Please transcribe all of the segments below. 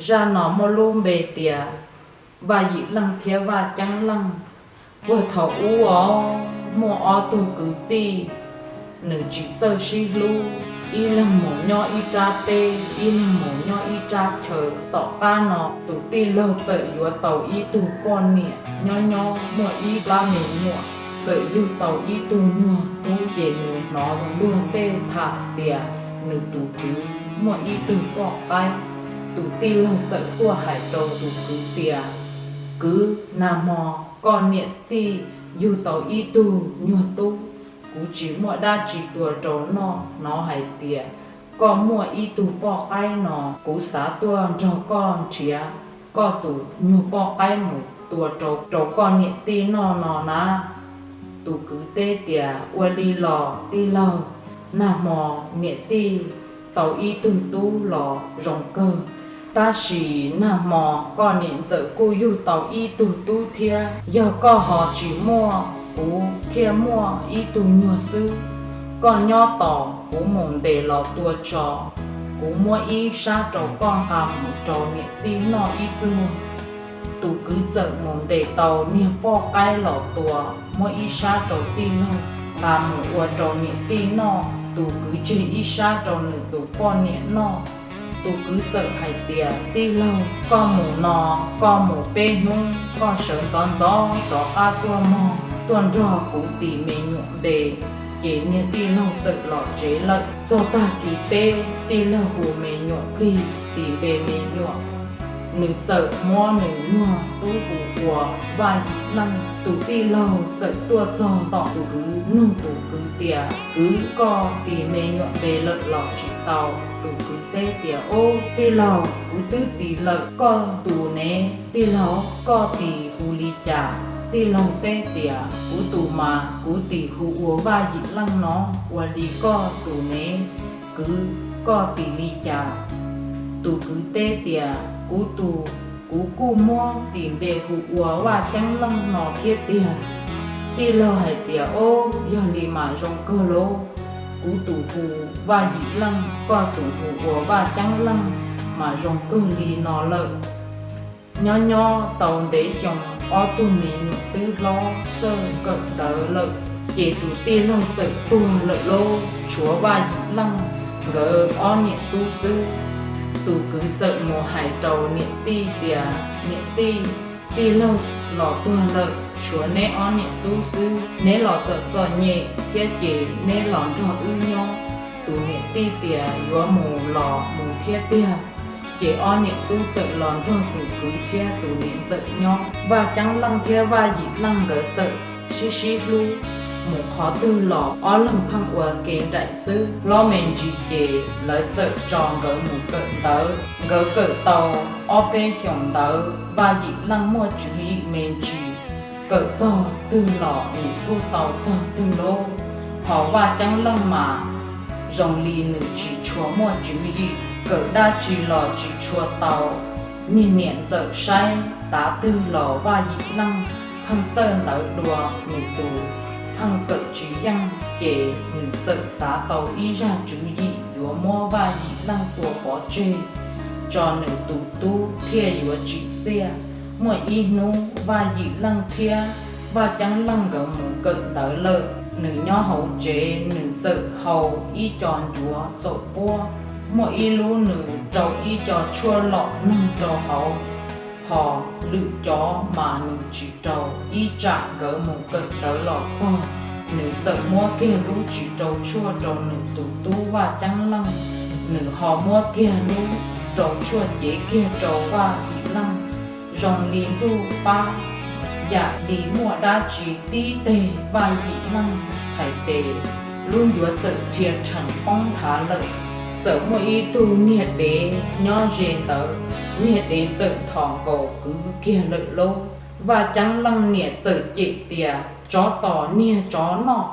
Zaj no muaj lub npe tias Vaj Yim Leej thiab Vaj Ceeb Leej. Puag thaum ub os, muaj ob tug kwv tij, nws tsis txawj sib hlub, ib leeg mus nyob ib rab teb, ib leeg mus nyob ib rab chaw. Tom qab no tus tij laug txawm yuav tau ib tug poj niam nyob nyob muaj ib plab me nyuam, txawm yug tau ib tug nyuag tub. Ces nws hnov luag tej tham tias nws tus kwv muaj ib tug poj qaib. Tus tij laug txawm tuaj hais rau tus kwv tias, Kwv, nag hmo koj niam tij yug tau ib tug nyuag tub, kuv tsis muaj dab tsi tua rau noj, hnov hais tias koj muaj ib tug poj qaib no, kuv xav tuaj nrog koj nrhiav koj tus nyuag poj qaib mus tua rau koj niam tij noj no na. Tus kwv teb tias, Ua li los tij laug, nag hmo niam tij tau ib tug tub los zoo kawg, tab sis nag hmo koj niam ntxawm kuj yug tau ib tug tub thiab. Yog koj ho tsis muaj, kuv thiaj muaj ib tug nyuag xwb. Koj nyob tos kuv mus ntes los tua tso, kuv muab ib sab rau koj nqa mus rau niam tij noj ib pluag. Tus kwv txawm mus ntes tau niag poj qaib los tua, muab ib sab rau tij laug nqa mus ua rau niam tij noj, tus kwv tseg ib sab rau nws tus poj niam noj. Tus kwv txawm hais tias, Tij laug, koj mus no, koj mus peb hnub, koj sawv ntxov ntxov rov qab tuaj mog, tuaj nrog kuv tis me nyuam npe. Ces niag tij laug txawm los tsev lawm. Txog tag kis peb, tij laug hu me nyuam plig, tis npe me nyuam, nws txawm muab nws nyuag tub hu ua Vaj Yim Leej. Tus tij laug txawm tuaj txog tom tus kwv, nug tus kwv tias, Kwv, koj tis me nyuam npe lawm los tsis tau? Tus kwv teb tias, Ob, tij laug, kuv twb tis lawm. Koj tus ne, tij laug, koj tis hu li cas? Tij laug teb tias, Kuv tus mas kuv tis hu ua Vaj Yim Leej no. Ua li koj tus ne, kwv, koj tis li cas? Tus kwv teb tias, Kuv tus, kuv kuj muab tis npe hu ua Vaj Ceeb Leej no thiab tiag. Tij laug hais tias, Ob, yog li mas zoo kawg lauj, kuv tus hu Vaj Yim Leej, koj tus hu ua Vaj Ceeb Leej, mas zoo kawg li no lawm. Nyob nyob tau ntev xyoo, ob tug me nyuam twb hlob txawj kawm ntawv lawm, ces tus tij laug txawm tuag lawm lauj, tshuav Vaj Yim Leej nkawd ob niam tub xwb. Tus kwv txawm mus hais rau niam tij tias, Niam tij, tij laug los tuag lawm, tshuav neb ob niam tub xwb. Neb los txom txom nyem thiab ces neb los nrog wb nyob. Tus niam tij tias, Yuav mus los mus thiab tiag. Ces ob niam tub txawm los nrog tus kwv thiab tus niam ntxawm nyob. Vaj Ceeb Leej thiab Vaj Yim Leej nkawd txawm sib sib hlub, mus qhov twg los ob leeg pheej ua ke nraim xwb. Hlob me ntsis ces lawv txawm tso nkawd mus kawm ntawv. Nkawd kawm tau ob peb xyoos ntawd, Vaj Yim Leej muaj tswv yim me ntsis, kawm txog twg los nws kuj tau txog twg lauj. Ho Vaj Ceeb Leej mas zoo li nws tsis tshua muaj tswv yim, kawm dab tsi los tsis tshua tau. Niag niam ntxawm saib tav twg los Vaj Yim Leej pheej txawj ntawv dua, nws tus pheej kawm tsis yeej, ces nws txawm xav tau ib zaj tswv yim yuav muab Vaj Yim Leej tua pov tseg, tso nws tus tub thiaj yuav tsim txiaj. Muaj ib hnub Vaj Yim Leej thiab Vaj Ceeb Leej nkawd mus kawm ntawv lawm, nws nyob hauv tsev, nws txawm hau ib co ncuav txaus puab, muaj ib lub nws rau ib co tshuaj lom noog rau hauv, ho lwm cov mas nws tsis rau. Ib tsam nkawd mus kawm ntawv los txog, nws txawm muab kiag lub tsis rau tshuaj rau nws tus tub Vaj Ceeb Leej, nws ho muab kiag lub rau tshuaj cev kiag rau Vaj Yim Leej. Zoo li ntuj pab, yam li muaj dab tsi tib teg Vaj Yim Leej txhais tes, lub ncuav txawm rhia rhees poob nthav lawm. Txawm muaj ib tug niag dev nyob ze ntawd, niag dev txawm nthos nkaus kwv kiag lawm lauj. Vaj Ceeb Leej niam txawm cem tias, Tsov tom niag tsov noj,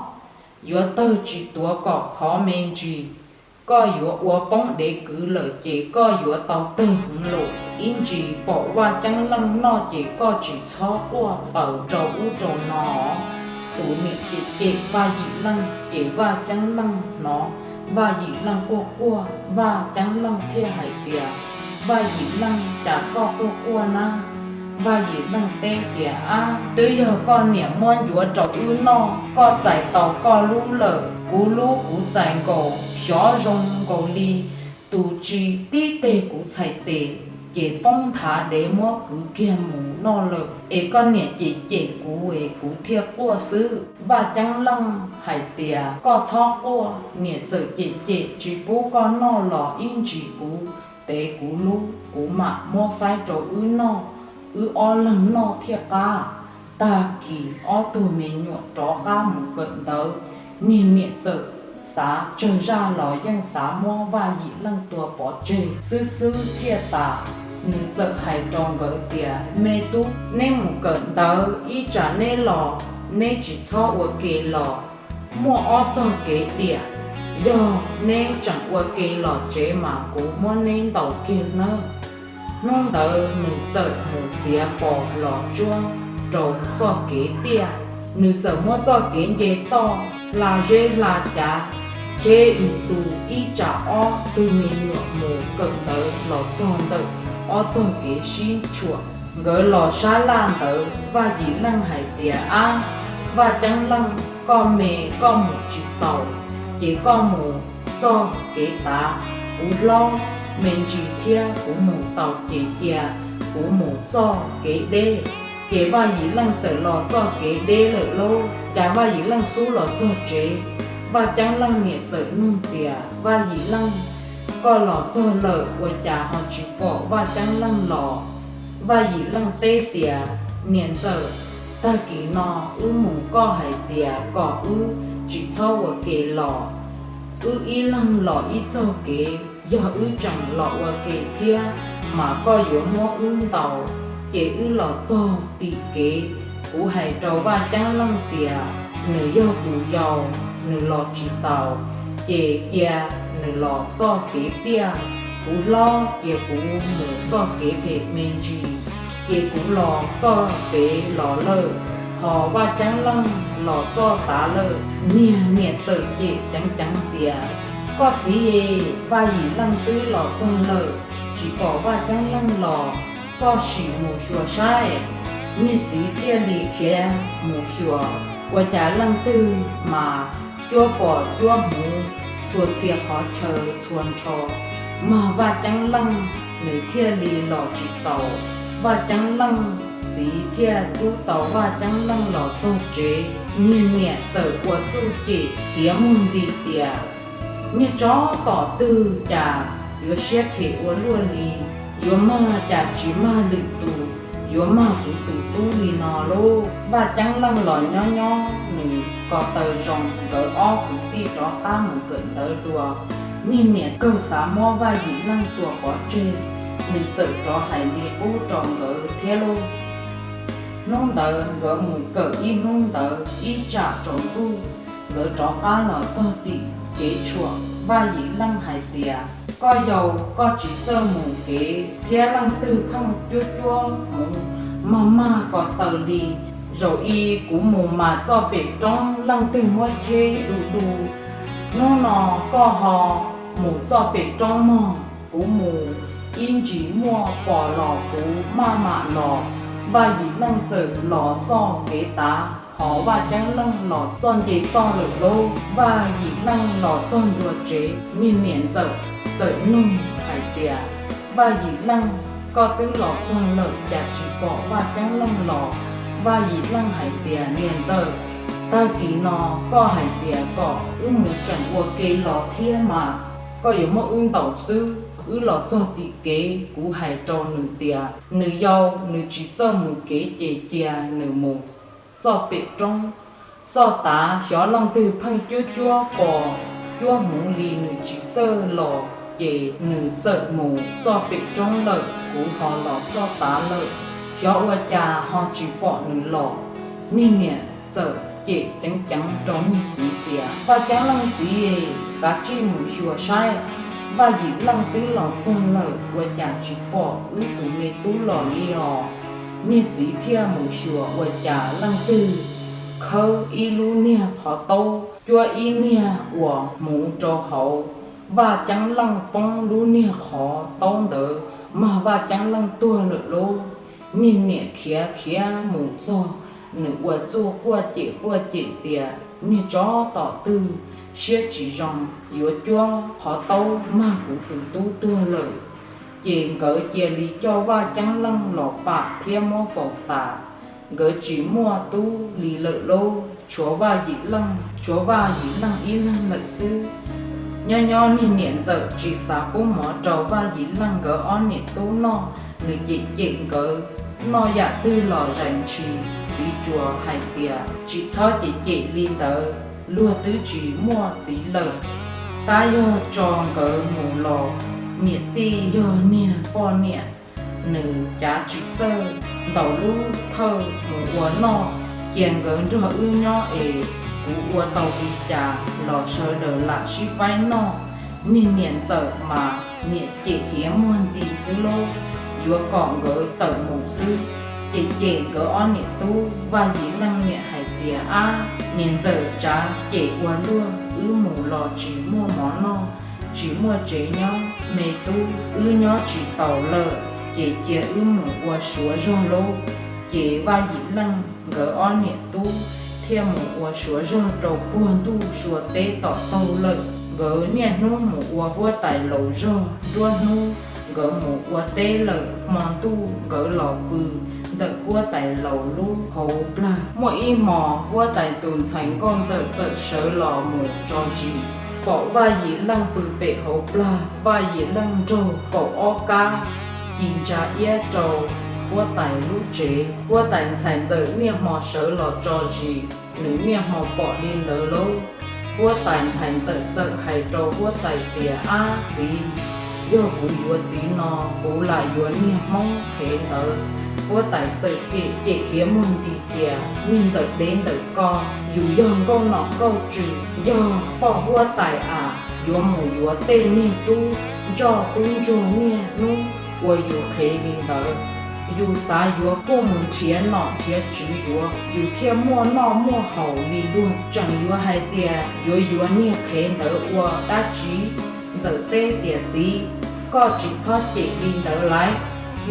yuav tawg tsis tuav kom khov me ntsis. Koj yuav ua poob dev kwv lawm ces koj yuav tau tawg heev lawm. Ib ntsis pom Vaj Ceeb Leej noj ces koj tsis txhob quaj paws rau ub rau no. Tus niam cem cem Vaj Yim Leej ces Vaj Ceeb Leej hnov Vaj Yim Leej quaj quaj, Vaj Ceeb Leej thiaj hais tias, Vaj Yim Leej, cas koj quaj quaj nab? Vaj Yim Leej teb tias, Ab, twb yog koj niam muab ncuav rau wb noj, koj txais tau koj lub lawm, kuv lub kuv txais nkaus, xyov zoo nkaus li tus tsis tib teg kuv txhais tes, ces poob nthav dev muab kwv kiag mus noj lawm, es koj niam cem cem kuv es kuv thiaj quaj xwb. Vaj Ceeb Leej hais tias, Koj txhob quaj, niam txawm cem cem tsis pub koj noj los ib ntsis kuv tev kuv lub, kuv mam muab faib rau wb noj, wb ob leeg noj thiaj qab. Tag kis ob tug me nyuam rov qab mus kawm ntawv, niag niam txawm xav tsawg zaj los yeej xav muab Vaj Yim Leej tua pov tseg xwb xwb thiaj tas. Nws txawm hais rau nkawd tias, Me tub, neb mus kawm ntawv ib tsam neb los, neb tsis txhob ua ke los. Muaj ob txog kev tiam, yog neb tseem ua ke los tsev mas kuv muab neb ntaus kiag nawb. Hnub ntawd nws txawm mus txiav pos los tsuab rau txoj kev tiaj, nws txawm muab txoj kev nce toj hla zeb hla cav, cheb ib tu ib tsam ob tug me nyuam mus kawm ntawv los txog ntawm ob txog kev sib tshuam. Nkawd los sab laj ntawd, Vaj Yim Leej hais tias, Ab, Vaj Ceeb Leej, koj me koj mus tsis taus, ces koj mus txoj kev tav, kuv hlob me ntsis thiab kuv mus taus ces cia kuv mus txoj kev deb. Ces Vaj Yim Leej txawm los txoj kev deb lawm lauj. Cas Vaj Yim Leej xub los txog tsev, Vaj Ceeb Leej niam txawm nug tias, Vaj Yim Leej, koj los txog lawm ua cas ho tsis pom Vaj Ceeb Leej los? Vaj Yim Leej teb tias, Niam ntxawm, tag kis no wb mus koj hais tias kom wb tsis txhob ua ke los, wb ib leeg los ib txog kev, yog wb tseem los ua ke thiab mas koj yuav muab wb ntaus, ces wb los txog tim kev, kuv hais rau Vaj Ceeb Leej tias nws yog tus yau, nws los tsis taus, ces cia nws los txoj kev tiaj, kuv hlob cia kuv mus txoj kev phem me ntsis, ces kuv los txoj kev los lawm, ho Vaj Ceeb Leej los txoj tav lawm. Niag niam txawm cem ceev ceev tias, Koj txiv e, Vaj Yim Leej twb los txog lawm, tsis pom Vaj Ceeb Leej los, koj sim mus xyuas saib. Niag txiv thiaj li khiav mus xyuas, ua cas leej twg mas cuab pos cuab hmuv txhua txhia qhov chaw txhua nrho, mas Vaj Ceeb Leej nws thiaj li los tsis taus. Vaj Ceeb Leej txiv thiaj rub tau Vaj Ceeb Leej los txog tsev. Niag niam txawm ua txuj cem tiav muag nti tias, Niag tsov tom twg cas yuav siab phem ua luaj li, yuav mag cas tsis mag lwm tus, yuav mag kuv tus tub li no lauj. Vaj Ceeb Leej los nyob nyob nws ko taw zoo, nkawd ob kwv tij rov qab mus kawm ntawv dua. Niag niam kawg xav muab Vaj Yim Leej tua pov tseg, nws txawm rov hais li qub rau nkawd thiab lauj. Hnub ntawd nkawd mus kawm ib hnub ntawd ib tsam tsaus ntuj, nkawd rov qab los txog tim kev tshuam. Vaj Yim Leej hais tias, Koj yau, koj tsis txawj mus kev thiab leej twg pheej cuab cuab hmuv mag mag ko taw li. Zaum i kuv mus mas txoj pem roob leej twg muab cheb du du. Hnub no koj ho mus txoj pem roob mog, kuv mus ib ntsis muaj pom los kuv maj mam los. Vaj Yim Leej txawm los txoj kev tav, ho Vaj Ceeb Leej los txoj nce toj lawm lauj. Vaj Yim Leej los txog ntua tsev, niag niam ntxawm txawm nug hais tias, Vaj Yim Leej, koj twb los txog lawm cas tsis pom Vaj Ceeb Leej los? Vaj Yim Leej hais tias, Niam ntxawm, tag kis no koj hais tias kom wb mus tseem ua ke los thiab mas, koj yuav muab wb ntaus xwb. Wb los txog tim kev, kuv hais rau nws tias nws yau, nws tsis txawj mus kev ces cia nws mus txoj pem roob. Txoj tav xyov leej twg pheej cuab cuab pos cuab hmuv li nws tsis txawj los, ces nws txawm mus txoj pem roob lawm, kuv ho los txoj tav lawm, xyov ua cas ho tsis pom nws los. Niag niam txawm cem ceev ceev rau niag txiv tias, Vaj Ceeb Leej txiv, kav tsij mus xyuas saib, Vaj Yim Leej twb los txog lawm ua cas tsis pom wb tus me tub los li os. Niag txiv thiaj mus xyuas ua cas leej twg khawb ib lub niag qhov taub, cuab ib niag uas hmuv rau hauv. Vaj Ceeb Leej poob lub niag qhov taub ntawd mag Vaj Ceeb Leej tuag lawm lauj. Niag niam khiav khiav mus txog, nws ua txuj quaj cem quaj cem tias niag tsov tom twg siab tsis zoo, yuav cuab qhov taub mag kuv tus tub tuag lawm. Ces nkawd cia li coj Vaj Ceeb Leej los pam thiab muab faus tas. Nkawd tsis muaj tub li lawm lauj, tshuav Vaj Yim Leej, tshuav Vaj Yim Leej ib leeg lawm xwb. Nyob nyob niag niam ntxawm tsis xav pub mov rau Vaj Yim Leej nkawd ob niam tub noj, nws cem cem nkawd, noj yam twg los zais ntshis. Txiv tsuas hais tias tsis txhob cem cem li ntawd, luag twb tsis muaj txiv lawm. Tab yog tso nkawd mus los, niam tij yog niag poj niam, nws cav tsis txawj ntaus lub thawj mus ua noj, cia nkawd nrog wb nyob es kuv ua tau li cas los sawv daws lam sib faib noj. Niag niam ntxawm mas niam cem hiav muag nti xwb lauj, yuav kom nkawd tawm mus xwb. Cem cem nkawd ob niam tub, Vaj Yim Leej niam hais tias, ab, niam ntxawm tsav cem ua luaj, wb mus los tsis muaj mov noj, tsis muaj tsev nyob, me tub, wb nyob tsis taus lawm, ces cia wb mus ua suav zog lauj. Ces Vaj Yim Leej nkawd ob niam tub thiaj mus ua suav zog rau puag ntuj sua teb tom taug lawm. Nkawd niaj hnub mus ua huab tais laus zog, nruab hnub nkawd mus ua teb lawm, hmo ntuj nkawd los pw ntawm huab tais laus lub hauv plag. Muaj ib hmos huab tais tus ntxhais nkauj ntxawm txawm sawv los mus tso zis, pom Vaj Yim Leej pw pem hauv plag, Vaj Yim Leej nraug kaum ob kab ci ntsa iab rau huab tais lub tsev. Huab tais ntxhais ntxawm niaj hmo sawv los tso zis, nws niaj hmo pom li ntawd lauj. Huab tais ntxhais ntxawm txawm hais rau huab tais tias, ab txiv, yog kuv yuav txiv no, kuv lam yuav niag hmoob qhev ntawd. Huab tais txawm cem cem hiav muag nti tias, niag ntxawm dev ntawm ko, yus yog nkauj nom nkauj tswv, yog poj huab tais as, yuav mus yuav tej niag tub ntsoj tub ntsuag niaj hnub ua yus qhev li ntawd. Yus xav yuav kuj mus nrhiav nom nrhiav tswv yuav, yus thiaj muaj noj muaj haus li luag. Tseem yuav hais tias yuav yuav niag qhev ntawd ua dab tsi? Ntxawm teb tias, txiv, koj tsis txhob cem li ntawd laiv.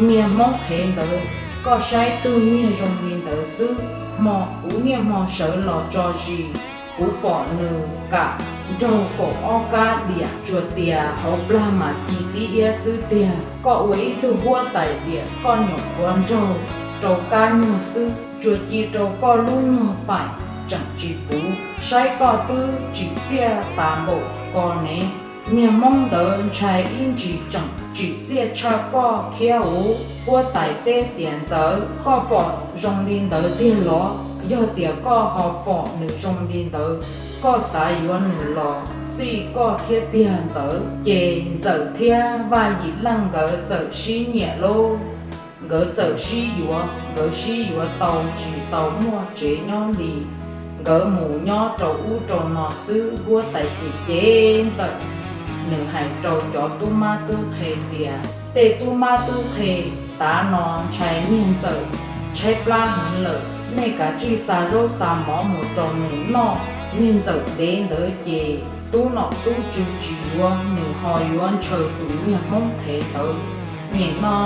Niag hmoob qhev ntawd, koj saib tug niag zoo li ntawd xwb. Hmo kuv niaj hmo sawv los tso zis, kuv pom nws kam nraug kaum ob kab diam, tsuas tias hauv plag mas ci tib iab xwb tiag. Koj ua ib tug huab tais diam, koj nyuam qhuav nraug rau kab nyuag xwb, tsuas ci rau koj lub nyuag paim tseem tsis puv. Saib koj twb tsim txiaj tas npaum ko ne, niag hmoob ntawd ntshai ib ntsis tseem tsim txiaj tshaj koj thiab uv. Huab tais teb tias, ntxawm, koj pom zoo li ntawd tiag los? Yog tias koj ho pom nws zoo li ntawd, koj xav yuav nws los xij koj thiab tiag ntxawm. Ces ntxawm thiab Vaj Yim Leej nkawd txawm sib nyiam lauj. Nkawd txawm sib yuav, nkawd sib yuav tau tsis tau muaj tsev nyob li. Nkawd mus nyob rau ub rau no xwb, huab tais cem cem ntxawm. Nws hais rau cov tub mab tub qhe tias, tej tub mab tub qhe, tav no ntshai niag ntxawm tshaib plab heev lawm, nej kav tsij xa zaub xa mov mus rau nws noj. Niag ntxawm dev ntawd ces tub nom tub tswv tsis yuav, nws ho yuav ntshaw tus niag hmoob qhev ntawd. Nim no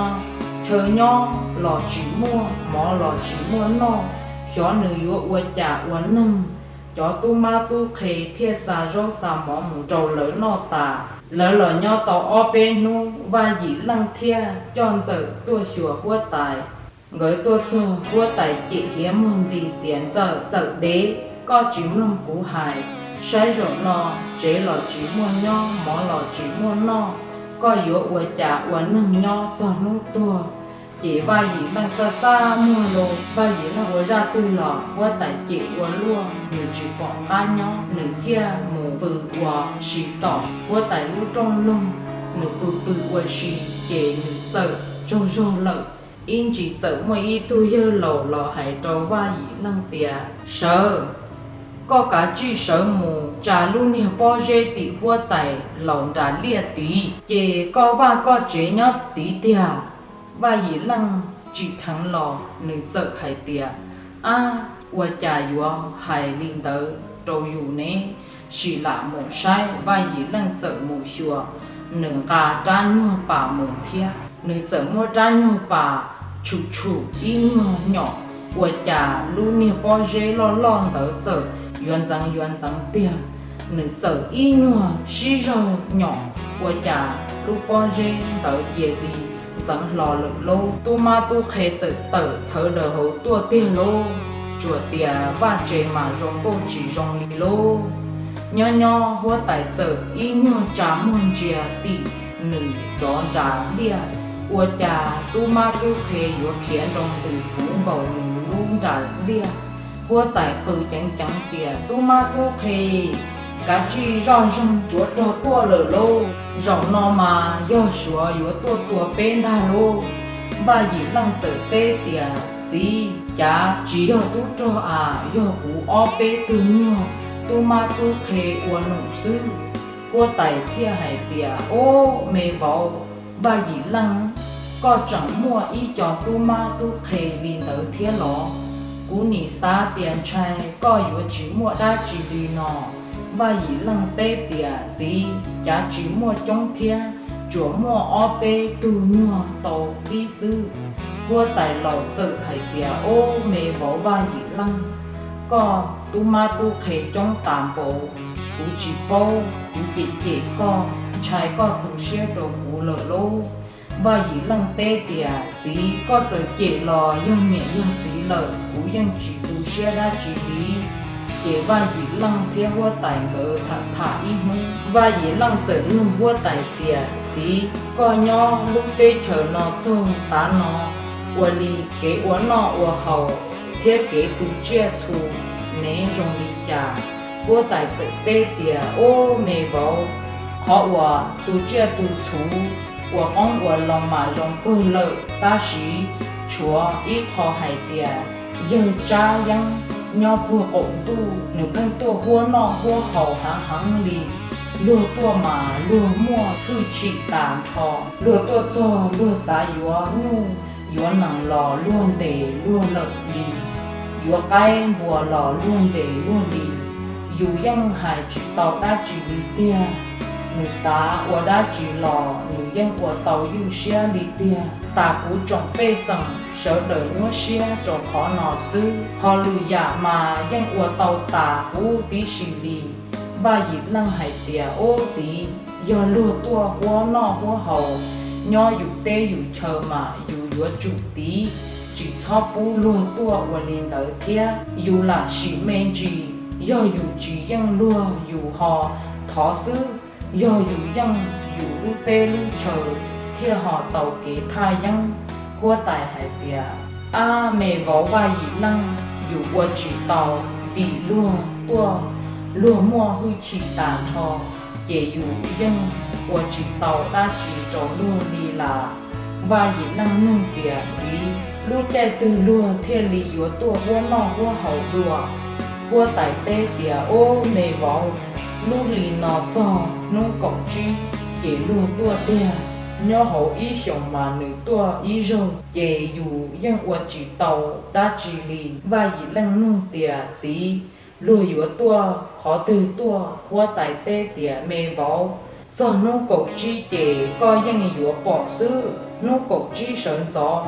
chaw nyob los tsis muaj, mov los tsis muaj noj, xyov nws yuav ua cas ua neeg. Cov tub mab tub qhe thiaj xa zaub xa mov mus rau lawv noj tas. Lawv los nyob tau ob peb hnub, Vaj Yim Leej thiaj coj ntxawm tuaj xyuas huab tais. Nkawd tuaj txog, huab tais cem hiav muag nti tias, ntxawm, ntxawm dev, koj tsis mloog kuv hais. Saib zaum no tsev los tsis muaj nyob, mov los tsis muaj noj, koj yuav ua cas ua neeg nyob txog hnub tuag? Ces Vaj Yim Leej txaj txaj muag los, Vaj Yim Leej ua zaj twg los huab tais cem ua luaj, nws tsis pom qab nyob, nws thiaj mus pw ua si tom huab tais lub rooj loog. Nws pw pw ua si, ces nws txawm tsaug zog lawm. Ib ntsis txawm muaj ib tug yawg laus los hais rau Vaj Yim Leej tias, sawv, koj kav tsij sawv mus tsa lub niag pob zeb tim huab tais laus nram liaj tid, ces koj vaj koj tsev nyob tid tiag. Vaj Yim Leej tsim dheev los, nws txawm hais tias, ab, ua cas yuav hais li ntawd rau yus ne? Sim lam mus saib. Vaj Yim Leej txawm mus xyuas, nws nqa rab nyuag pas mus thiab. Nws txawm muab rab nyuag pas tshum tshum ib nyuag nyom, ua cas lub niag pob zeb loj loj ntawd txawm yuav ntxeev yuav ntxeev tiag. Nws txawm ib nyuag sib zog nyom, ua cas lub pob zeb ntawd cia li ntxeev hlo lawm lauj. Tub mab tub qhe txawm tawm txhawv daws hauv tuaj tiag lauj, tsuas tias vaj tse mas zoo nkauj tsis zoo li lauj. Nyob nyob huab tais txawm ib nyuag tsa muag ntsia tim nws cov nras liaj, ua cas tub mab tub qhe yuav khiav nroo ntws puv nkaus nws lub nras liaj. Huab tais qw ceev ceev tias, Tub mab tub qhe, kav tsij zoj zeeg, suav rog tuaj lawm lauj, zaum no mas yog suav yuav tuaj tua peb ntag lauj. Vaj Yim Leej txawm teb tias, Txiv, cav tsis yog tub rog as, yog kuv ob peb tug nyuag tub mab tub qhe ua num xwb. Huab tais thiaj hais tias, Ob, me vauv Vaj Yim Leej, koj tseem muaj ib co tub mab tub qhe li ntawd thiab los? Kuv nim xav tias ntshai koj yuav tsis muaj dab tsi li no. Vaj Yim Leej teb tias, Txiv, cav tsis muaj coob thiab, tsuas muaj ob peb tug nyuag tau txib xwb. Huab tais laus txawm hais tias, Ob, me vauv Vaj Yim Leej, koj tub mab tub qhe coob tas npaum, kuv tsis paub, kuv cem cem koj, ntshai koj tu siab rau kuv lawm lauj. Vaj Yim Leej teb tias, Txiv, koj txawm cem los yog niam yog txiv lawm, kuv yeej tsis tu siab dab tsi li. Ces Vaj Yim Leej thiab huab tais nkawd tham tham ib hnub, Vaj Yim Leej txawm nug huab tais tias, Txiv, koj nyob lub teb chaws no txog tav no, ua li kev ua noj ua haus thiab kev tu tsiaj txhu nev zoo li cas? Huab tais txawm teb tias, Ob, me vauv, qhov uas tu tsiaj tu txhu ua qoob ua loo mas zoo kawg lawm, tab sis tshuav ib qho hais tias yawg Tsab Yeeb nyob puag qaum ntuj, nws pheej tuaj huab noj huab haus heev heev li. Luag tuaj mas luag muaj hwj chim tas nrho, luag tuaj txog luag xav yuav nyuj yuav nees los luag ntes luag lawm li, yuav qaib npua los luag ntes luag li. Yus yeej hais tsis tau dab tsi li tiag, nws xav ua dab tsi los nws yeej ua tau ywj siab li tiag. Tas kuv tsoom pej xeem sawv daws nyuaj siab rau qhov no xwb, ho lwm yam mas yeej ua tau tas huv tib si li. Vaj Yim Leej hais tias, Ob txiv, yog luag tuaj huab noj huab haus nyob yus teb yus chaw mas yus yuav tsum tiv, tsis txhob pub luag tuaj ua li ntawd thiab. Yus lam sim me ntsis, yog yus tsis yeej luag yus ho thov xwb, yog yus yeej yus lub teb lub chaw thiaj ho tau kev thaj yeeb. Huab tais hais tias, Ab, me vauv Vaj Yim Leej, yus ua tsis tau, vim luag tuaj luag muaj hwj chim tas nrho, ces yus yeej ua tsis tau dab tsi rau luag li las. Vaj Yim Leej nug tias, Txiv, lub caij twg luag thiaj li yuav tuaj huab noj huab haus dua? Huab tais teb tias, Ob, me vauv, lub hli no txog hnub kaum tsib ces luag tuaj tiag. Nyob hauv ib xyoos mas nws tuaj ib zaug, ces yus yeej ua tsis tau dab tsi li. Vaj Yim Leej nug tias, Txiv, luag yuav tuaj qhov twg tuaj? Huab tais teb tias, Me vauv, txog hnub kaum tsib ces koj yeej yuav pom xwb. Hnub kaum tsib sawv ntxov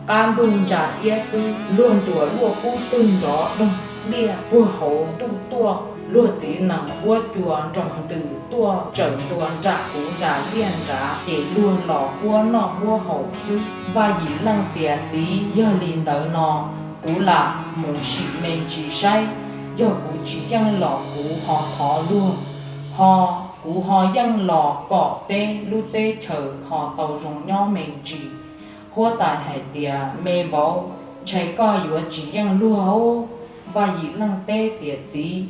qab ntuj ntsa iab xwb, luag nruas luaj kub twg nrov doog diaj puag hauv ntuj tuaj, luag txiv nees huab cua nroo ntws tuaj tsawm ntua nram kuv nram liaj nrad, ces luag los huab noj huab haus xwb. Vaj Yim Leej tias, Txiv, yog li ntawd no kuv lam mus sim me ntsis saib, yog kuv tsis yeej los kuv ho thov luag, ho kuv ho yeej los kom peb lub teb chaws ho tau zoo nyob me ntsis. Huab tais hais tias, Me vauv, ntshai koj yuav tsis yeej luag os. Vaj Yim Leej teb tias, Txiv,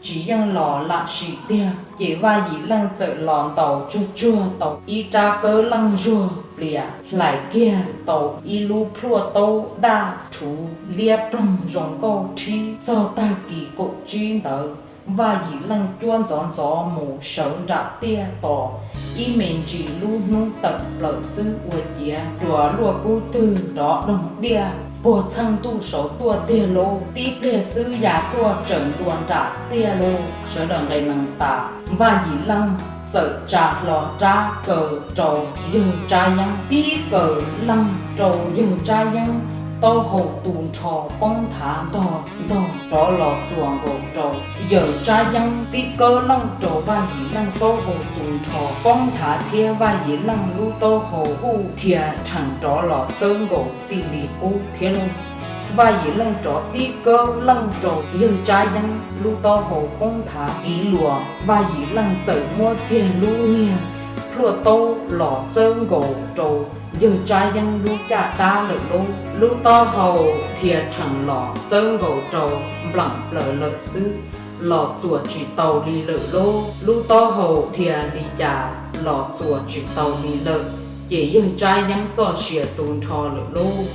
tsis yeej los lam sim tiag. Ces Vaj Yim Leej txawm los ntaus tsuag tsuag tau ib rab kawb leej zuag plias, hlais kiag tau ib lub plhuaj taub daj rhuv liab ploog zoo nkauj rhib. Txog tag kis kaum tsib ntawd, Vaj Yim Leej cuab ntxov ntxov mus sawv nram tiaj tos ib me ntsis lub hnub tawm plaws xwb ua ciav nruas luaj kub twg nrov doog diaj puag txheej ntuj saud tuaj tiag lauj. Tib pliag xwb ya tuaj tsawm ntua nram tiaj lauj. Sawv daws nqes nees tas, Vaj Yim Leej txawm tsa hlo rab kaw rau yawg Tsab Yeeb, tib kaw leej rau yawg Tsab Yeeb taub hau tu nrho poob nthav ntog ntog rov los txuas nkaus rau. Yawg Tsab Yeeb tib kaw leej rau Vaj Yim Leej taub hau tu nrho poob nthav thiab Vaj Yim Leej lub taub hau kuj dhia rhees rov los txawb nkaus tij li qub thiab lauj. Vaj Yim Leej rov tib kaw leej rau yawg Tsab Yeeb lub taub hau poob nthav kiv luas, Vaj Yim Leej txawm muab kiag lub niag plhuaj taub los txawb nkaus rau yawg Tsab Yeeb lub caj dab lawm lauj. Lub taub hau dhia rhees los txawb nkaus rau nplam plaws lawm xwb, los txuas tsis tau li lawm lauj. Lub taub hau dhia li cas los txuas tsis tau li lawm, ces yawg Tsab Yeeb txoj sia tu nrho lawm lauj.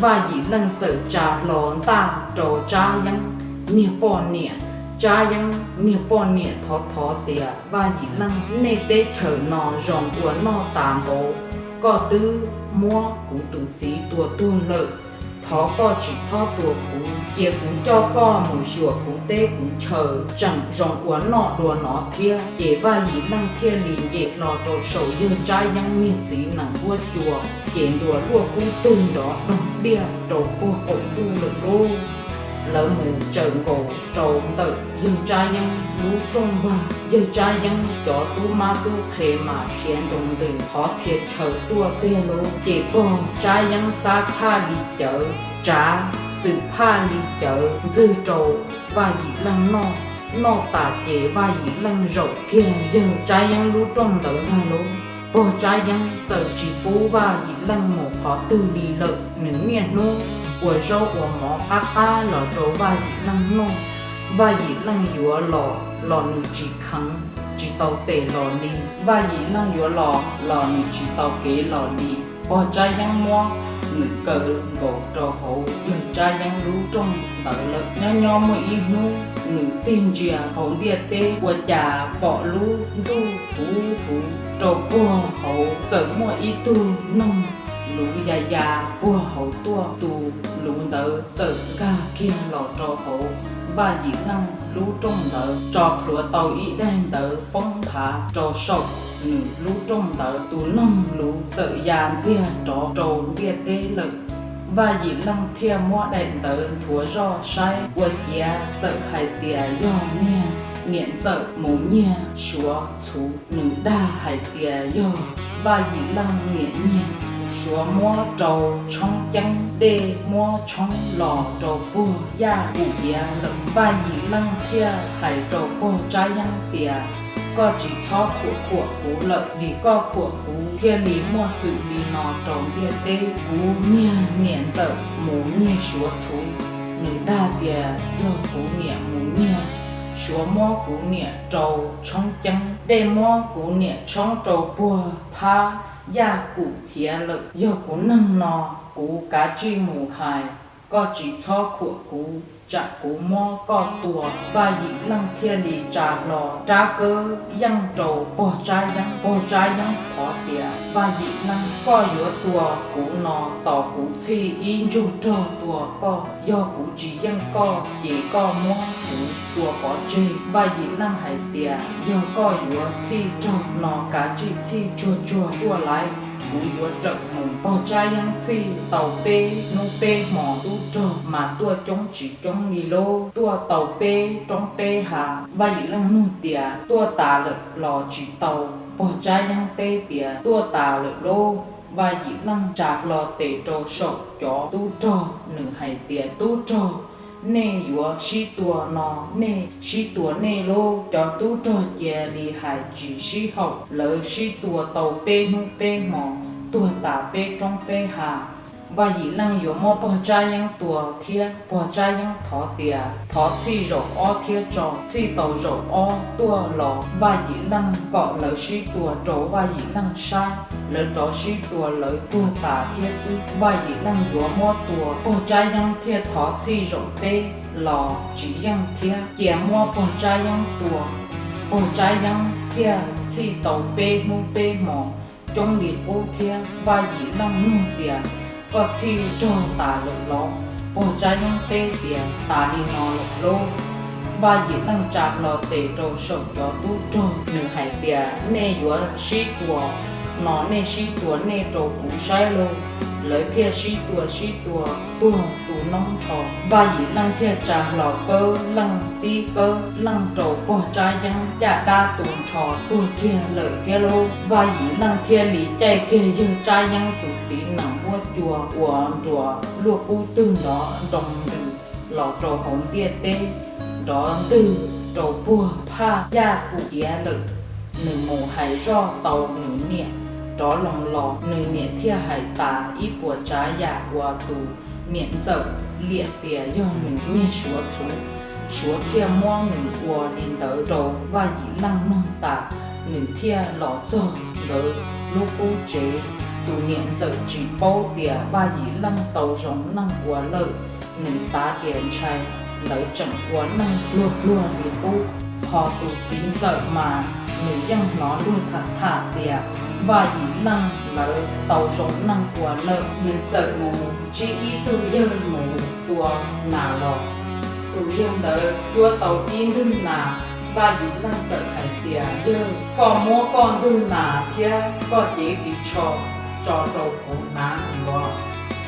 Vaj Yim Leej txawm tsa hlo ntaj rau Tsab Yeeb niag poj niam. Tsab Yeeb niag poj niam thov thov tias, Vaj Yim Leej, nej teb chaws no zoo ua noj tas npaum, koj twb muab kuv tus txiv tua tuag lawm, thov koj tsis txhob tua kuv, cia kuv coj koj mus xyuas kuv teb kuv chaw tseem zoo ua noj dua no thiab. Ces Vaj Yim Leej thiaj li nce hlo rau saum yawg Tsab Yeeb niag txiv nees huab cua, ces nruas luaj kub twg nrov doog diaj rau puag qaum ntuj lawm lauj. Lawv mus tsaws nkaus rau ntawm yawg Tsab Yeeb lub rooj vag. Yawg Tsab Yeeb cov tub mab tub qhe mas khiav nroo ntws qhov txhia chaw tuaj tiag lauj. Ces pog Tsab Yeeb xab phaj li cawv, Tsav xwm phaj li cawv ntxwg rau Vaj Yim Leej noj. Noj tas ces Vaj Yim Leej zaum kiag yawg Tsab Yeeb lub rooj ntawd ntag lauj. Pog Tsab Yeeb txawm tsis pub Vaj Yim Leej mus qhov twg li lawm. Nws niaj hnub ua zaub ua mov qab qab los rau Vaj Yim Leej noj. Vaj Yim Leej yuav los los nws tsis kheev, tsis tau tes los li. Vaj Yim Leej yuav los los nws tsis tau kev los li. Pog Tsab Yeeb muab nws kaw nkaus rau hauv yawg Tsab Yeeb lub rooj ntawd lawm. Nyob nyob muaj ib hnub nws tig ntsia hauv ntiaj teb ua cas pom lub ntuj huv huv rau puag hauv txawm muaj ib tug noog luv ya ya puag hauv tuaj. Tus luv ntawd txawm nkag kiag los rau hauv Vaj Yim Leej lub rooj ntawd, tso plhuav tau ib daim ntawv poob nthav rau saum nws lub rooj ntawd. Tus noog luv txawm ya ntxiag rov rau ntiaj teb lawm. Vaj Yim Leej thiaj muab daim ntawv nthuav zoj saib ua ciav txawm hais tias yog niag niam ntxawm mus nyiag Suav txhuv. Nws dag hais tias yog Vaj Yim Leej niam nyiag Suav muab rau tshoob ceeb, dej muab tshoob los rau puag Yaj Kum Hiav lawm. Vaj Yim Leej thiaj hais rau pog Tsab Yeeb tias, koj tsis txhob khuam khuam kuv lawm, vim koj khuam kuv thiaj li muaj xwm li no rau ntiaj teb. Kuv niag niam ntxawm mus nyiag Suav txhuv, nws dag tias yog kuv niam mus nyiag Suav muab kuv niam rau tshoob ceeb, dej muab kuv niam tshoob rau puag phab Yaj Kum Hiav lawm. Yog kuv neeg no, kuv kav tsij mus hais, koj tsis txhob khuam kuv, tsam kuv muab koj tua. Vaj Yim Leej thiaj li tsa hlo rab kawb yeej rau pog Tsab Yeeb. Pog Tsab Yeeb thov tias, Vaj Yim Leej, koj yuav tua kuv no tos kuv txhij ib ntsug rog tua koj. Yog kuv tsis yeej koj ces koj muab kuv tua pov tseg. Vaj Yim Leej hais tias, yog koj yuav txhij rog no kav tsij txhij tsuag tsuag tuaj lauj, kuv yuav rawm mus. Pog Tsab Yeeb txhij tau peb hnub peb hmos, tub rog mas tuaj coob tsis coob li lauj, tuaj tau peb roob peb hav. Vaj Yim Leej nug tias, tuaj tas lawm los tsis tau? Pog Tsab Yeeb teb tias, tuaj tas lawm lauj. Vaj Yim Leej tsa hlo tes rau saum cov tub rog, nws hais tias, tub rog, nej yuav sib tua no nej sib tua nej lauj. Cov tub rog cia li hais tsis sib haum, lawv sib tua tau peb hnub peb hmos, tuag tas peb roob peb hav. Vaj Yim Leej yuav muab pog Tsab Yeeb tua thiab. Pog Tsab Yeeb thov tias, thov txhij zaum ob thiab tso. Txhij tau zaum ob tuaj los Vaj Yim Leej kom lawv sib tua rau Vaj Yim Leej saib. Lawv rov sib tua lawv tuag tas thiab xwb. Vaj Yim Leej yuav muab tua, pog Tsab Yeeb thiaj thov txhij zaum peb los tsis yeej thiab, cia muab pog Tsab Yeeb tua. Pog Tsab Yeeb thiaj txhij tau peb hnub peb hmos coob li qub thiab. Vaj Yim Leej nug tias, koj txhij rog tas lawm los? Pog Tsab Yeeb teb tias, tas li no lawm lauj. Vaj Yim Leej tsa hlo tes rau saum cov tub rog, nws hais tias, Nej yuav sib tua no nej sib tua nej rau kuv saib lauj. Lawv thiaj sib tua sib tua tuag tu noob nrho. Vaj Yim Leej thiaj tsa hlo Kawb Leej tib Kawb Leej rau pog Tsab Yeeb caj dab tu nrho tuag kiag lawm thiab lauj. Vaj Yim Leej thiaj li caij kiag yawg Tsab Yeeb tus txiv nees npuab cua uas nruas luaj kub twg nrov nroo ntws los rau hauv ntiaj teb, nrov ntwg rau puag phaj yaj kum tiav lawm. Nws mus hais zoj tau nws niam rov loo los, nws niam thiaj hais tas ib puas tsav yam uas tus niam ntxawm liam tias yog nws niag suav txhuv. Suav thiaj muab nws ua li ntawd rau Vaj Yim Leej noog tas, nws thiaj los txog nkawd lub qub tsev. Tus niam ntxawm tsis paub tias Vaj Yim Leej tau zoo neeg ua lawm, nws xav tias ntshai lawv tseem ua neej pluag pluag li qub. Ho tus txiv ntxawm mas nws yeej hnov luag tham tham tias Vaj Yim Leej lawv tau zoo neeg ua lawm. Nws txawm mus ntsib ib tug yawg mus tua nas los, tus yawg ntawd cuab tau ib ntwg nas. Vaj Yim Leej txawm hais tias, Yawg, koj muab koj ntwg nas thiab koj cev ris tsho tso rau kuv hnav, yuav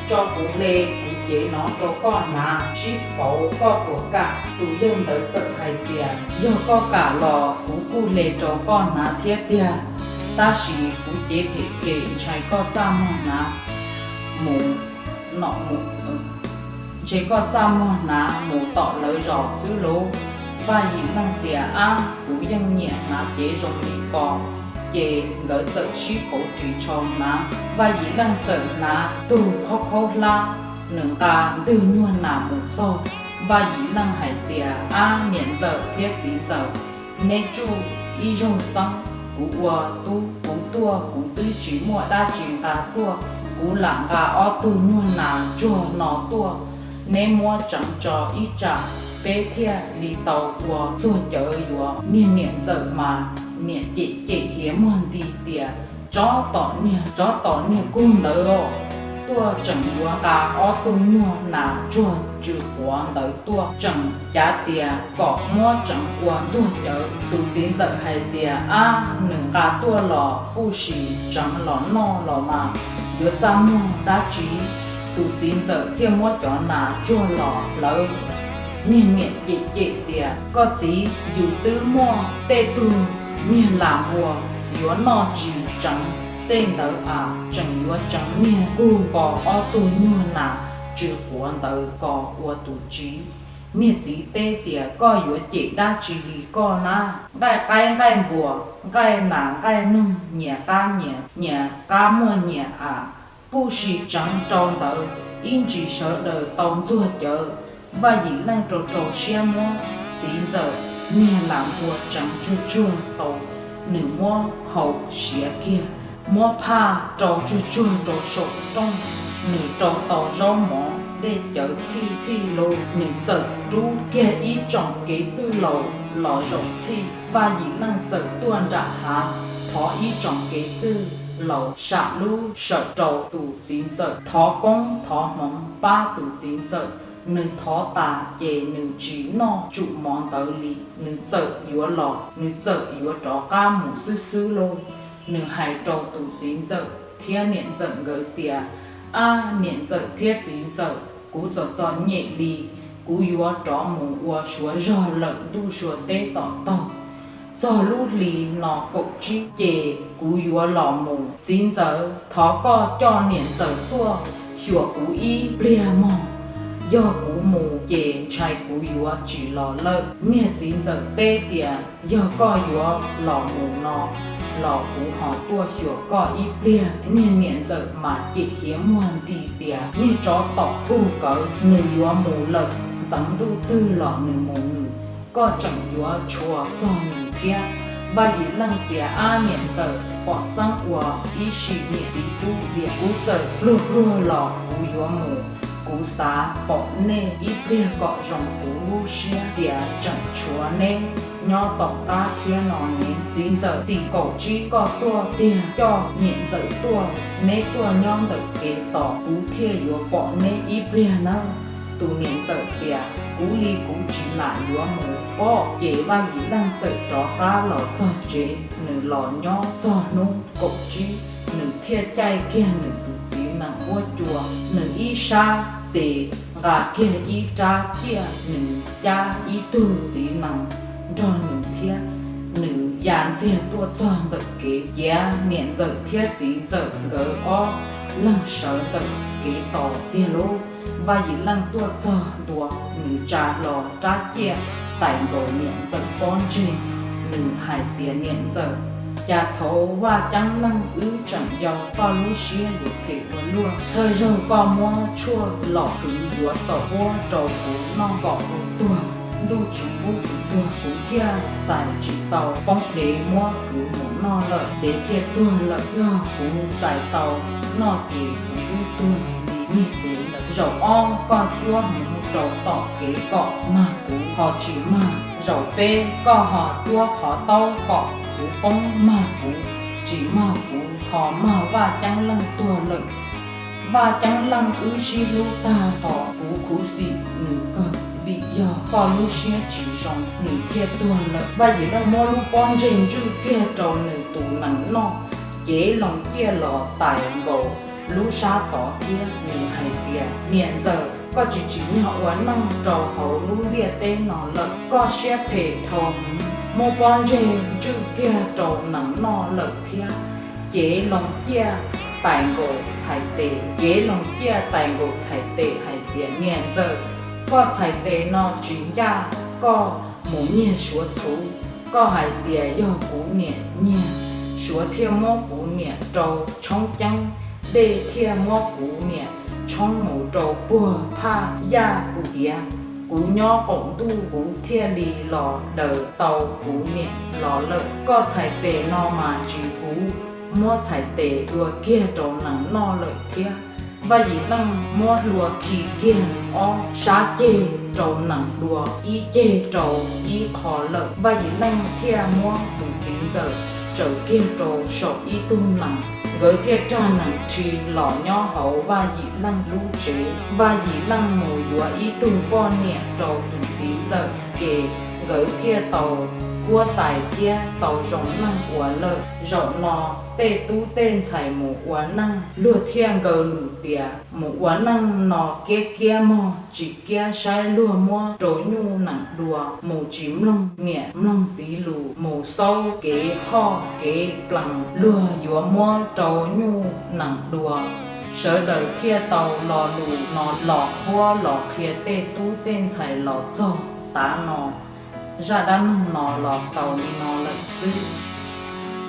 tso kuv hle kuv cev no rau koj hnav sib pauv, koj puas kam? Tus yawg ntawd txawm hais tias, Yog koj kam los kuv kuj hle rau koj hnav thiab tiag, tab sis kuv cev phem phem ntshai koj txaj muag hnav mus nom mus, ntshe koj txaj muag hnav mus tom lawv zos xwb lauj. Vaj Yim Leej tias, Ab, kuv yeej nyiam hnav cev zoo li ko. Ces nkawd txawm sib pauv ris tsho hnav. Vaj Yim Leej txawm hnav tug khaub khaub hlab, nws nqa ntwg nyuag nas mus txog. Vaj Yim Leej hais tias, Ab, niam ntxawm thiab txiv ntxawm, neb tsuj ib zaug xeeb. Kuv ua tub kuv tuaj kuv twb tsis muaj dab tsi nqa tuaj, kuv lam nqa ob tug nyuag nas tsuag no tuaj, neb muab tseev tso ib tsam, peb thiaj li tau ua txuag cawv yuav. Niag niam ntxawm mas niam cem cem hiav muag nti tias, Tsov tom niag, tsov tom niag kug ntawd os, tuaj tseem yuav nqa ob tug nyuag nas tsuag tsw quav ntawd tuaj, tseem cav tias kom muab tseev ua txuag cawv. Tus txiv ntxawm hais tias, Ab, nws nqa tuaj los kuj sim tseev los noj los mas, yuav txaj muag dab tsi? Tus txiv ntxawm thiaj muab cov nas tsuag los hlawv. Niag niam cem cem tias, Koj txiv, yus twb muaj tej tug niag las npua yuav noj tsis tseev tej ntawd as, tseem yuav tseev niag kug ko ob tug nyuag nas tsw quav ntawd ko ua tus tsiv. Niag txiv teb tias, Koj yuav cem dab tsi li koj na? Nqaij qaib nqaij npua, nqaij nas nqaij noog, nyias qab nyias, nyias qab muaj nyias as, pub sim tseev rau ntawd ib ntsis sawv daws tau ntxuag cawv. Vaj Yim Leej rau rau siab muab txiv ntxawm niag las npua tseev tsuag tsuag tau, nws muab haus siav kiag, muab phaj rau tsuag tsuag rau saum rooj, nws rau tau zaub mov dej cawv txhij txhij lug, nws txawm rub kiag ib tsoom kev txwj laus los zaum txhij. Vaj Yim Leej txawm tuaj nram hav thov ib tsoom kev txwj laus sam lub sawm rau tus txiv ntxawm, thov koob thov hmoov pab tus txiv ntxawm. Nws thov tas ces nws tsis noj tsum mov ntawd li, nws txawm yuav los, nws txawm yuav rov qab mus xwb xwb lauj. Nws hais rau tus txiv ntxawm thiab niam ntxawm nkawd tias, Ab, niam ntxawm thiab txiv ntxawm, kuv txom txom nyem li, kuv yuav rov mus ua suav zog lawm ntuj suav teb tom taug. Txog lub hli no kaum tsib ces kuv yuav los mus. Txiv ntxawm, thov koj coj niam ntxawm tuaj xyuas kuv ib pliag mog. Yog kuv mus ces ntshai kuv yuav tsis los lawm. Niag txiv ntxawm teb tias, Yog koj yuav los mus no los kuv ho tuaj xyuas koj ib pliag. Niag niam ntxawm mas cem hiav muag nti tias, Niag tsov tom kug kawv, nws yuav mus lawm, ntxeev ntuj twg los nws mus nws, koj tseem yuav tshua txog nws thiab. Vaj Yim Leej tias, Ab, niam ntxawm, pom xeeb ua ib sim niam txiv tub diam, kuv txawm pluag pluag los kuv yuav mus. Kuv xav pom nej ib pliag kom zoo kuv lub siab tias tseem tshuav neb nyob tom qab thiab no ne. Txiv ntxawm, tim kaum tsib koj tuaj tiag, coj niam ntxawm tuaj, neb tuaj nyob ntawm kev tos kuv thiaj yuav pom neb ib pliag nawb. Tus niam ntxawm tias, Kuv li kuv tsis lam yuav mus pob. Ces Vaj Yim Leej txawm rov qab los txog tsev, nws los nyob txog hnub kaum tsib, nws thiaj caij kiag nws tus txiv nees huab cua, nws ib sab tes nqa kiag ib rab tiaj, nws cab ib tug txiv nees nrog nws thiab. Nws ya ntxiag tuaj txog ntawm kev, ciav niam ntxawm thiab txiv ntxawm nkawd ob leeg sawv ntawm kev tos tiag lauj. Vaj Yim Leej tuaj txog ntua, nws tsa hlo rab tiaj tais nkaus niam ntxawm pob ntseg, nws hais tias, Niam ntxawm, cas thaum Vaj Ceeb Leej wb tseem yau koj lub siab yuav phem ua luaj. Thawj zaug koj muab tshuaj los khwv yuav txaus huab rau kuv noj kom kuv tuag, ntuj tsis pub kuv tuag kuv thiaj txais tsis tau, poob dev muab kuv mus noj lawm, dev thiaj tuag lawm. Yog kuv txais tau noj ces kuv twb tuag li niag dev lawm. Zaum ob koj cuab hmuv rau tom kev kom mag kuv ho tsis mag. Zaum peb koj ho cuab qhov taub kom kuv poob, mag kuv tsis mag, kuv ho mag Vaj Ceeb Leej tuag lawm. Vaj Ceeb Leej wb sib hlub tag, ho kuv khuv xim nws kawg, vim yog koj lub siab tsis zoo nws thiaj tuag lawm. Vaj Yim Leej muab lub pob ntseg ntswj kiag rau nws tus nees noj, cev loo ciaj los tais nkaus lub sab tod thiab. Nws hais tias, Niam ntxawm, koj tsis tsim nyog ua neej rau hauv lub ntiaj teb no lawm, koj siab phem dhau heev, muab pob ntseg ntswj kiag rau nees noj lawm thiab. Cev loo ciaj tais nkaus txhais tes, cev loo ciaj tais nkaus txhais tes hais tias, Niam ntxawm, koj txhais tes no tsis ncaj, koj mus nyiag Suav txhuv. Koj hais tias yog kuv niam nyiag, Suav thiaj muab kuv niam rau tshoob ceeb, dej thiaj muab kuv niam tshoob mus rau puag phaj yaj kuv tiav. Kuv nyob qaum ntuj kuv thiaj li los daws tau kuv niam los lawm. Koj txhais tes no mas tsis huv, muab txhais tes dua kiag rau nees noj lawm thiab. Vaj Yim Leej muab hlua khi kiag ob sab ceg rau nees dua, ib ceg rau ib qho lawm. Vaj Yim Leej thiaj muab tus txiv ntxawm tsaws kiag rau saum ib tug nees, nkawd thiaj rag nees rhi los nyob hauv Vaj Yim Leej lub tsev. Vaj Yim Leej mus yuav ib tug poj niam rau tus txiv ntxawm, ces nkawd thiaj tau huab tais thiab tau zoo neej ua lawm. Zaum no tej tub tej ntxhais mus ua neej, luag thiaj nkaw lus tias mus ua neej no kiab kiab mog, tsis kiab saib luag muab rau nyuj nees dua, mus tsis mloog niam mloog txiv lus, mus xaub kev hoj kev plees luag yuav muab rau nyuj nees dua. Sawv daws thiaj tau lo lus no los qhuab los qhia tej tub tej ntxhais los txog tav no. Zaj dab neeg no los xaus li no lawm xwb.